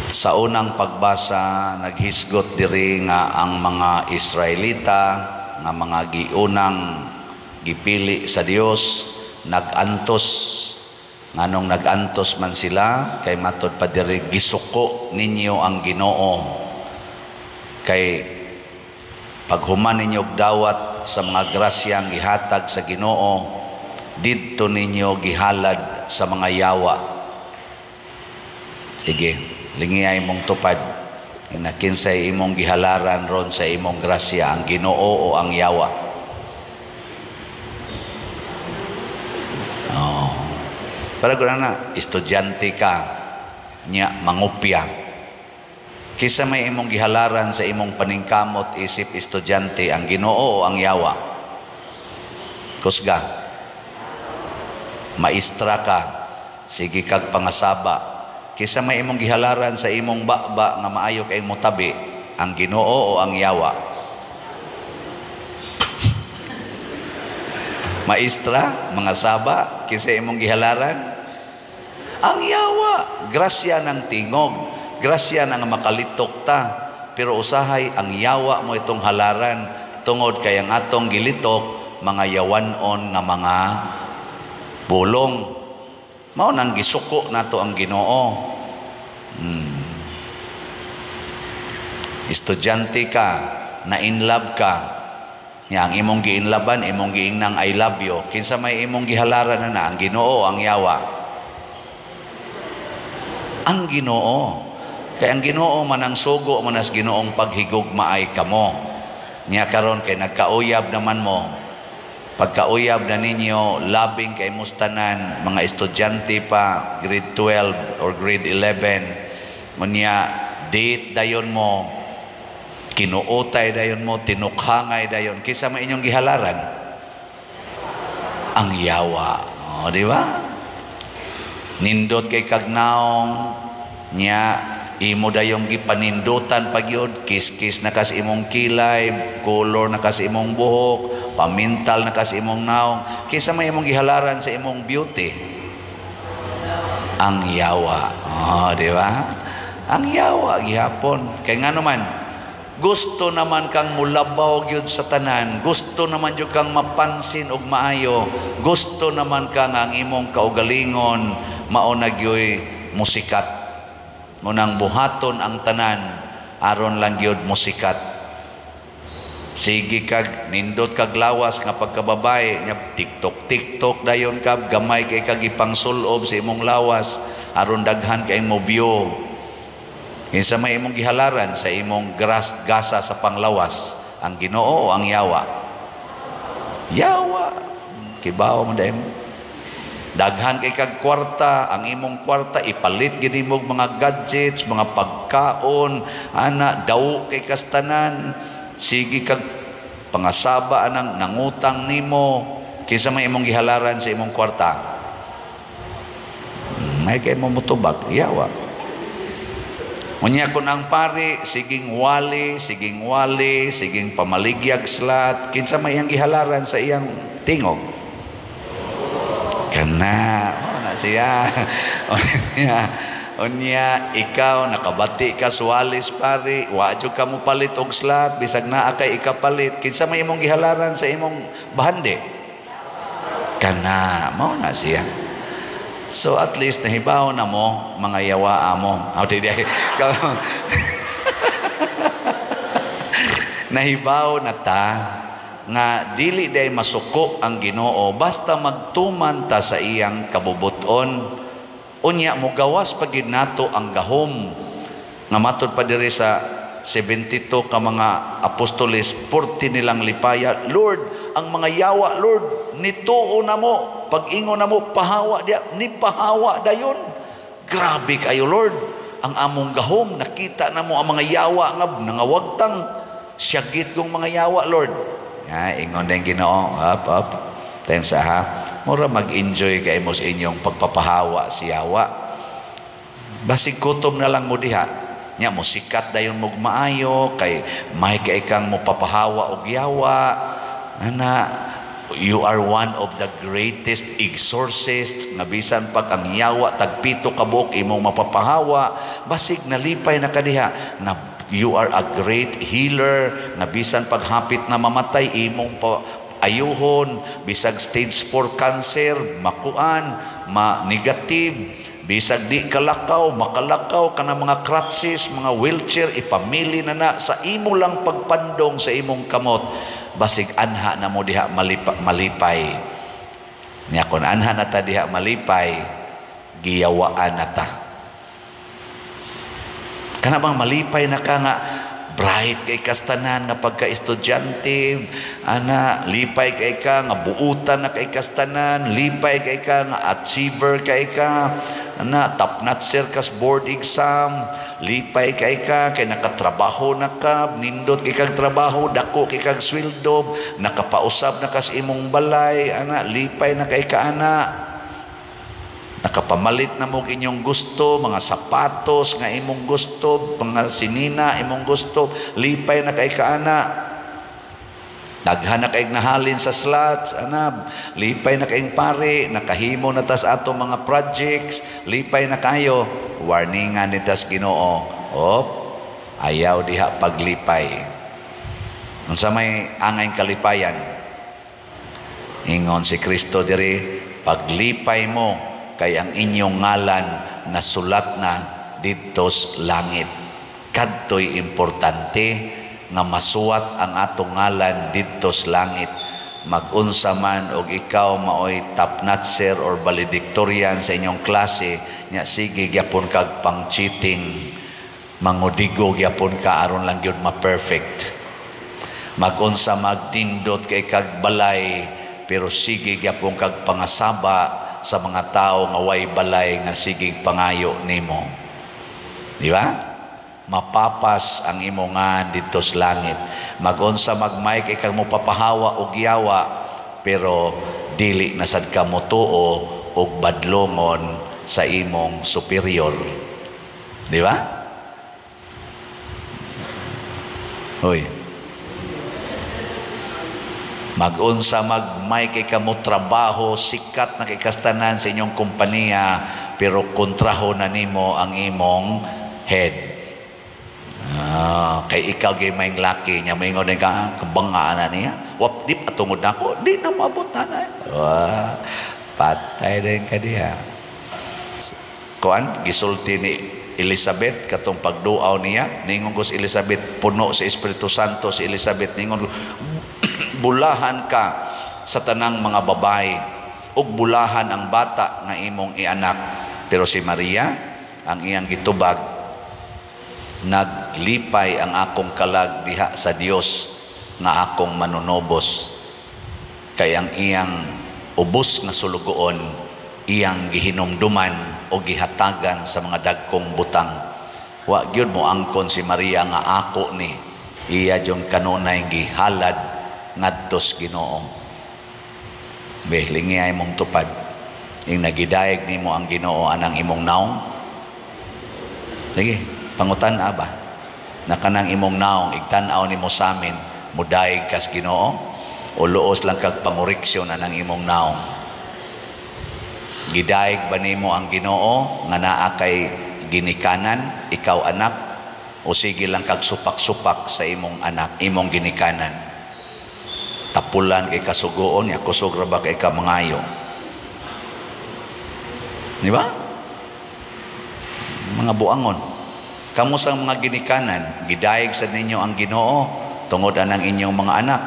Sa unang pagbasa, naghisgot diri nga ang mga Israelita nga mga giunang gipili sa Dios nagantos. Nganong nagantos man sila? Kay matod pa diri, gisuko ninyo ang Ginoo. Kay paghuman ninyo og dawat sa mga grasyang gihatag sa Ginoo, didto ninyo gihalad sa mga yawa. Sige, lingiyay mong tupad. Na kinsay imong gihalaran ron sa imong grasya, ang Ginoo o ang yawa? Oh. Para ko na, estudyante ka, nya mangupya. Kisa may imong gihalaran sa imong paningkamot isip estudyante, ang Ginoo o ang yawa? Kusga. Maestra ka, sige kag pangasaba. Kisa may imong gihalaran sa imong baba nga maayo kay motabi, ang Ginoo o ang yawa? Maestra, mga saba, kisa imong gihalaran? Ang yawa. Grasya ng tingog, grasya ng makalitok ta, pero usahay ang yawa mo itong halaran tungod kay ang atong gilitok mga yawanon nga mga bulong. Mao nang gisuko nato ang Ginoo. Estudyante ka, na in love ka. Nya ang imong giinlaban, imong giingnang I love you. Kinsa may imong gihalaran na, ang Ginoo ang yawa? Ang Ginoo. Kay ang Ginoo man ang sugo man as Ginoong paghigugma ay kamo. Nya karon kay nagkauyab naman mo. Pagkauyab na ninyo, labing kay mustanan, mga estudyante pa, grade 12 or grade 11, unya, date dayon mo, kinuutay dayon mo, tinukhangay dayon, kisa may inyong gihalaran? Ang yawa. O, di ba? Nindot kay kagnaong, nya, imo dayong gipanindutan pagyud, kiss-kiss na kas imong kilay, color na kas imong buhok, pamintal na kas imong naong, kisa may imong gihalaran sa imong beauty? Ang yawa. Oh, di ba? Ang yawa gihapon. Kay ngano man, gusto naman kang mulabaw gyud sa tanan, gusto naman gyud kang mapansin og maayo, gusto naman kang ang imong kaugalingon mao na gyuy musikat. Munang buhaton ang tanan aron lang gyud musikat. Sige kag nindot kag lawas nga pagkababae nya, TikTok TikTok dayon ka, gamay kay kag ipangsulob sa imong lawas aron daghan kay mo view. Kinsa may imong gihalaran sa imong gasa sa panglawas, ang Ginoo o ang yawa? Yawa. Kibaw mo dahil. Daghan kay kag kwarta, ang imong kwarta ipalit gid nimo mga gadgets, mga pagkaon, ana daw kay kastanan. Sige kag pangasaba anang nangutang nimo, kinsa may imong gihalaran sa imong kwarta? May kay mo mutubag, yawa. Unya kun ang pari siging wali, siging wali, siging pamaligyag slat, kinsa may iyang gihalaran sa iyang tingog? Kana, na siya. Unya, ikaw nakabati ka suwalis pari, wa jud ka mo palit og slat, bisag naa kay ikapalit, kinsa may imong gihalaran sa imong bahandi? Kana, mao na siya. So at least nahibaw na mo mga yawa mo. Aw di nahibaw na ta nga dili day masuko ang Ginoo basta magtuman ta sa iyang kabubuton. Unya mogawas pa gid nato ang gahom nga matud pa diri sa 72 ka mga apostoles, 40 nilang lipaya, Lord, ang mga yawa, Lord, nituo na mo, pag-ingon na mo, pahawa diya, ni pahawa dayon. Grabe kayo, Lord, ang among gahom, nakita na mo ang mga yawa nga nangawagtang siyagit kong mga yawa, Lord. Ya, ingon din Ginoo, up, up. Time sa ha, mura mag-enjoy kay mo sa inyong pagpapahawa si yawa. Basig kutom na lang mo diha. Nya mo sikat dayon mo maayo kay may kay kang mo papahawa og yawa. Ana, You are one of the greatest exorcists nga bisan pag ang yawa tagpito ka buok imong mapapahawa, basig nalipay na ka diha, nga you are a great healer nga bisan pag hapit na mamatay imong pa ayuhon, bisag stage 4 cancer makuan, ma negative, bisag di kalakaw makalakaw kana, mga crutches, mga wheelchair ipamili na na sa imo lang pagpandong sa imong kamot. Basig anha na mo diha malipay niya. Kon anha na ta diha malipay, giyawaan na ta. Kana bang malipay na ka nga bright kay kastanan nga pagka-estudyante, ana, lipay kay ka nga buutan na kay kastanan, lipay kay ka nga achiever kay ka, ana, top notcher kas board exam, lipay kay ka kay nakatrabaho na ka, nindot kay kag trabaho, dako kay kag sweldo, nakapausab na kas imong balay, ana, lipay na kay ka, ana, nakapamalit na mo inyong gusto, mga sapatos nga imong gusto, mga sinina imong gusto, lipay na kay ka ana. Daghan na kay nahalin sa slots, ana, lipay na kayong pare, nakahimo na tas ato mga projects, lipay na kayo. Warningan ni tas Ginoo. Op, ayaw diha paglipay. Unsa may angay kalipayan? Ingon si Kristo diri, paglipay mo kay ang inyong ngalan nasulat na didtos langit. Kadto'y importante nga masuwat ang atong ngalan didtos langit. Magunsa man og ikaw maoy top notcher or valedictorian sa inyong klase nya, sige gyapon kag pang cheating, mangudigo gyapon ka aron lang gyud ma-perfect. Magunsa magtindot kay kag balay, pero sige gyapon kag pangasaba sa mga tao nga way balay nga sige pangayo nimo. Di ba? Mapapas ang imong ngan didto sa langit. Magunsa magmay kay kang mopapahawa og yawa, pero dili na sad ka motuo og badlongon sa imong superior. Di ba? Hoy. Magunsa magmay kay kamo trabaho, sikat na kay kastanan sa inyong kompanya, pero kontraho na nimo ang imong head. Ah, kay ikaw gay may laki niya, moingon ka kabanga na niya. Wap di patungod nako, di na maabot na na. Wah, patay din ka diha. Kuan gisulti ni Elizabeth katong pagduaw niya, ningon ko si Elizabeth, puno sa Espiritu Santo si Elizabeth, ningon, bulahan ka sa tanang mga babae ug bulahan ang bata nga imong ianak. Pero si Maria, ang iyang gitubag, naglipay ang akong kalag diha sa Dios nga akong manunobos, kay ang iyang ubos nga sulugoon iyang gihinumduman o gihatagan sa mga dagkong butang. Wa gyud mo angkon si Maria nga ako ni iya jung kanunay gihalad ngadtos Ginoo. Be, lingi ay mong tupad. Ing nagidayeg nimo ang Ginoo anang imong naong. Sige, pangutan aba. Na kanang imong naong igtan-aw nimo sa amin, mudayeg kas Ginoo o luos lang kag pangoreksyon anang imong naong. Gidayeg ba nimo ang Ginoo nga naa kay ginikanan, ikaw anak, o sige lang kag supak-supak sa imong anak, imong ginikanan? Tapulan kay kasugoon ya, kusog ra ba kay ka mangayo? Di ba? Mga buangon. Kamo sa mga ginikanan, gidayeg sa ninyo ang Ginoo tungod anang inyong mga anak?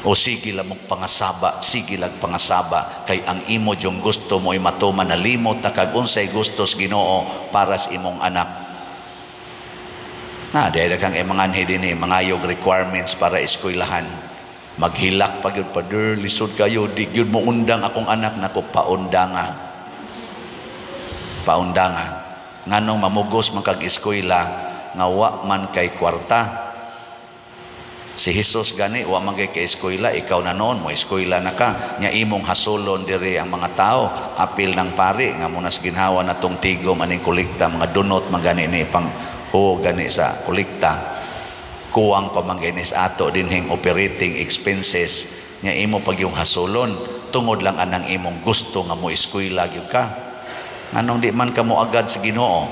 O sige lang mong pangasaba, sige lang pangasaba, kay ang imo yung gusto mo ay matuman, nalimot na kag unsay gustos Ginoo para sa imong anak. Na, dahil kang imanganhi din eh, mga yung requirements para eskwelahan. Maghilak pag yun, Father, lisod kayo, di yun mo undang akong anak, nako, paundanga. Paundanga. Nganong mamugos man kag eskwela, nga wa man kay kwarta. Si Jesus gani wa man kay eskwela, ikaw na noon mo eskwela na ka, nya imong hasulon diri ang mga tao, apil ng pari nga munas ginhawa na tong tigom aning kolekta, mga dunot man gani ni pang ho gani sa kolekta. Kuwang pa man gani sa ato dinhing operating expenses. Nya imo pag yung hasulon tungod lang anang imong gusto nga mo eskwela gyud ka. Nganong di man ka mo agad sa Ginoo?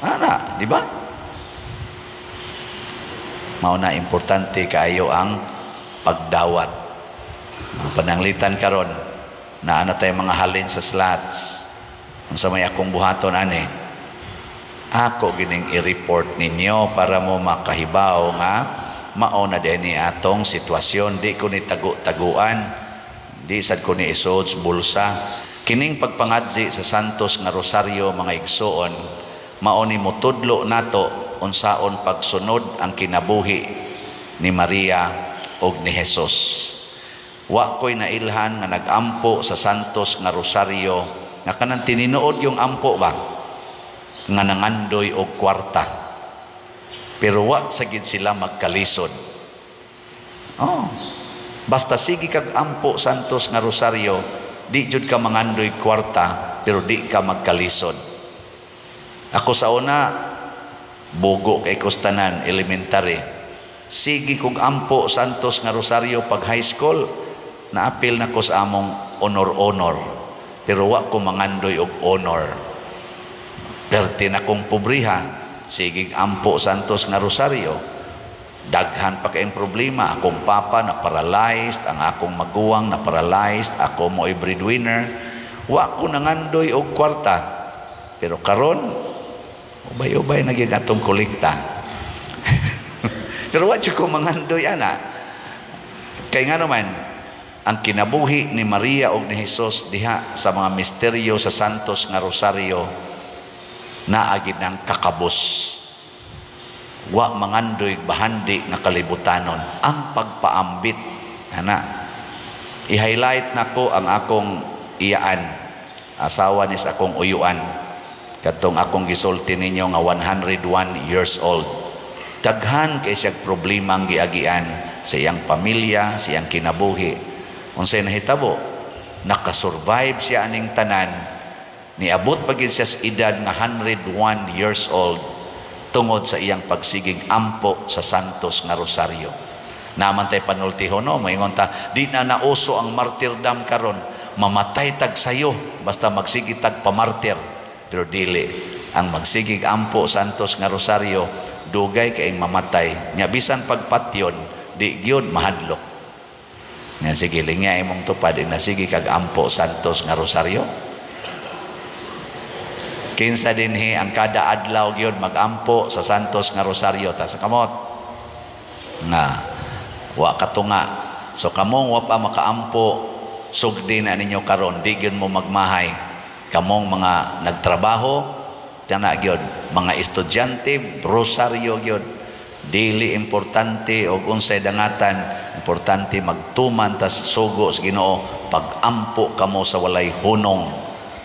Ana, di ba? Mao na importante kaayo ang pagdawat. Ang pananglitan karon naa na tay mga halin sa slots. Unsa may akong buhaton ani? Ako gining i-report ninyo para mo makahibaw nga mao na dinhi atong sitwasyon. Di ko ni tago-taguan, di sad ko ni isod sa bulsa. Kining pagpangadzi sa Santos nga Rosaryo, mga igsuon, mao ni motudlo nato unsaon pagsunod ang kinabuhi ni Maria og ni Jesus. Wa ko'y nailhan nga nagampo sa Santos nga Rosaryo nga kanang tininuod yung ampo ba nga nangandoy og kwarta, pero wa sa gid sila magkalisod. Oh, basta sige kag ampo Santos nga Rosaryo, di jud ka mangandoy kwarta, pero di ka magkalisod. Ako sa una, bugo kay kustanan elementary, sige kog ampo Santos nga Rosaryo. Pag high school, naapil na ko sa among honor honor, pero wa ko mangandoy og honor. Perti na kong pobriha, sige ampo Santos nga Rosaryo. Daghan pa kayong problema. Akong papa na paralyzed, ang akong maguwang na paralyzed, ako mo'y breadwinner. Wa ko nangandoy og kwarta, pero karon ubay-ubay na gyud atong kolekta, pero wa ko mangandoy ana. Kay nga naman ang kinabuhi ni Maria og ni Jesus diha sa mga misteryo sa Santos nga Rosario, naa gid ng kakabos. Wa mangandoy bahandi nga kalibutanon ang pagpaambit ana. I-highlight nako ang akong iyaan, asawa ni sa akong uyuan, katong akong gisulti ninyo nga 101 years old. Daghan kay siyang problema ang giagian sa iyang pamilya, sa iyang kinabuhi. Unsay nahitabo? Nakasurvive siya aning tanan. Niabot pa gid siya sa edad nga 101 years old tungod sa iyang pagsigig ampo sa Santos nga Rosario. Naman tay panultihon, no, moingon ta, di na nauso ang martyrdom karon. Mamatay tag sayo basta magsige tag pamartir. Pero dili, ang magsigig ampo Santos nga Rosario, dugay kaayong mamatay. Nya bisan pagpatyon, di gyud mahadlok. Nga sige, lingya imong tupad na sige kag ampo Santos nga Rosario. Kinsa dinhi ang kada adlaw gyud magampo sa Santos nga Rosario? Ta sa kamot. Nga wa katunga. So kamong wa pa makaampo, sugdi na ninyo karon, di gyud mo magmahay. Kamong mga nagtrabaho, kana gyud, mga estudyante, rosaryo gyud. Dili importante og unsay dangatan, importante magtuman tas sugo sa Ginoo, pagampo kamo sa walay hunong,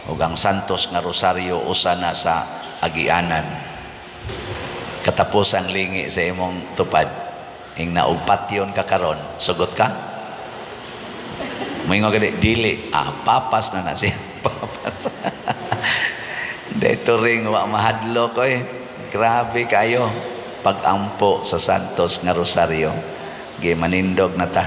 ug ang Santos nga Rosario usa na sa agianan. Katapusang lingi sa imong tupad, ing og patyon ka karon, sugot ka? Moingon ka dili, ah, papas na na siya. Papas. Dito ring wa mahadlok oy. Grabe kayo pagampo sa Santos nga Rosario. Gi manindog na ta.